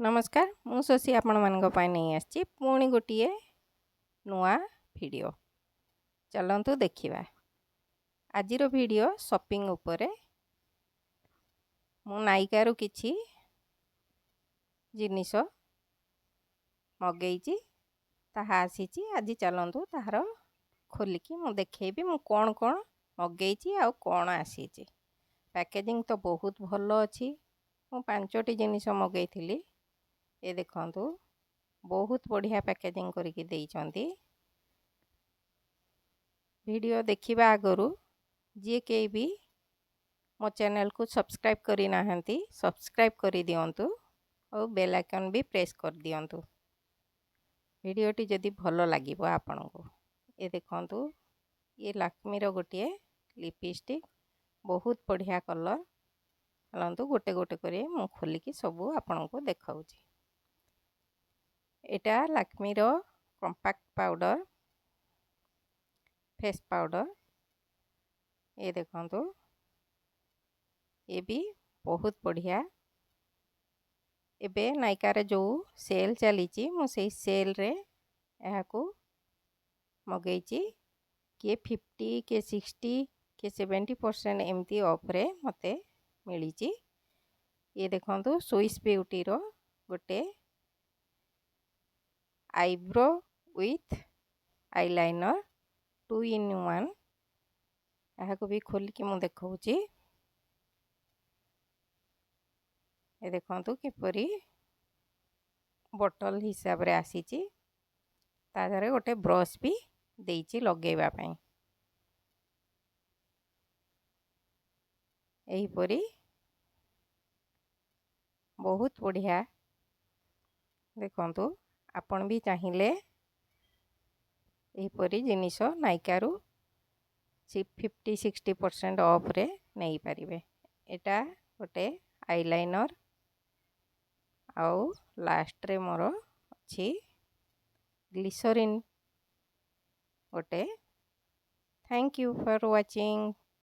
ନମସ୍କାର, ମୁଁ ଶଶୀ ଆପଣମାନଙ୍କ ପାଇଁ ନେଇ ଆସିଛି ପୁଣି ଗୋଟିଏ ନୂଆ ଭିଡ଼ିଓ। ଚାଲନ୍ତୁ ଦେଖିବା। ଆଜିର ଭିଡ଼ିଓ ସପିଂ ଉପରେ। ମୁଁ ନାଇକାରୁ କିଛି ଜିନିଷ ମଗେଇଛି, ତାହା ଆସିଛି ଆଜି। ଚାଲନ୍ତୁ, ତାହାର ଖୋଲିକି ମୁଁ ଦେଖେଇବି ମୁଁ କ'ଣ କ'ଣ ମଗେଇଛି ଆଉ କ'ଣ ଆସିଛି। ପ୍ୟାକେଜିଂ ତ ବହୁତ ଭଲ ଅଛି। ମୁଁ ପାଞ୍ଚଟି ଜିନିଷ ମଗେଇଥିଲି। ଏ ଦେଖନ୍ତୁ, ବହୁତ ବଢ଼ିଆ ପ୍ୟାକେଜିଂ କରିକି ଦେଇଛନ୍ତି। ଭିଡ଼ିଓ ଦେଖିବା ଆଗରୁ ଯିଏ କେହି ବି ମୋ ଚ୍ୟାନେଲକୁ ସବସ୍କ୍ରାଇବ୍ କରିନାହାନ୍ତି, ସବସ୍କ୍ରାଇବ୍ କରିଦିଅନ୍ତୁ ଆଉ ବେଲ୍ ଆଇକନ୍ ବି ପ୍ରେସ୍ କରିଦିଅନ୍ତୁ, ଭିଡ଼ିଓଟି ଯଦି ଭଲ ଲାଗିବ ଆପଣଙ୍କୁ। ଏ ଦେଖନ୍ତୁ, ଇଏ ଲାକ୍ମିର ଗୋଟିଏ ଲିପିଷ୍ଟିକ୍, ବହୁତ ବଢ଼ିଆ କଲର୍। ଚାଲନ୍ତୁ, ଗୋଟେ ଗୋଟେ କରି ମୁଁ ଖୋଲିକି ସବୁ ଆପଣଙ୍କୁ ଦେଖାଉଛି। ଏଇଟା ଲାକ୍ମିର କମ୍ପାକ୍ଟ ପାଉଡ଼ର, ଫେସ୍ ପାଉଡ଼ର। ଏ ଦେଖନ୍ତୁ, ଏ ବି ବହୁତ ବଢ଼ିଆ। ଏବେ ନାଇକାରେ ଯେଉଁ ସେଲ୍ ଚାଲିଛି, ମୁଁ ସେଇ ସେଲ୍ରେ ଏହାକୁ ମଗେଇଛି। କିଏ 50, କିଏ 60, କିଏ 70% ଏମିତି ଅଫ୍ରେ ମୋତେ ମିଳିଛି। ଇଏ ଦେଖନ୍ତୁ, ସୁଇସ୍ ବିୟୁଟିର ଗୋଟେ eyebrow with eyeliner, 2 in 1। ଏହାକୁ ବି ଖୋଲିକି ମୁଁ ଦେଖାଉଛି। ଏ ଦେଖନ୍ତୁ, କିପରି ବଟଲ ହିସାବରେ ଆସିଛି। ତା ଦେହରେ ଗୋଟେ ବ୍ରସ୍ ବି ଦେଇଛି ଲଗେଇବା ପାଇଁ। ଏହିପରି ବହୁତ ବଢ଼ିଆ। ଦେଖନ୍ତୁ, ଆପଣ ବି ଚାହିଁଲେ ଏହିପରି ଜିନିଷ ନାଇକାରୁ 50-60% ଅଫ୍ରେ ନେଇପାରିବେ। ଏଇଟା ଗୋଟେ ଆଇଲାଇନର୍। ଆଉ ଲାଷ୍ଟରେ ମୋର ଅଛି ଗ୍ଲିସରିନ୍ ଗୋଟେ। Thank you for watching.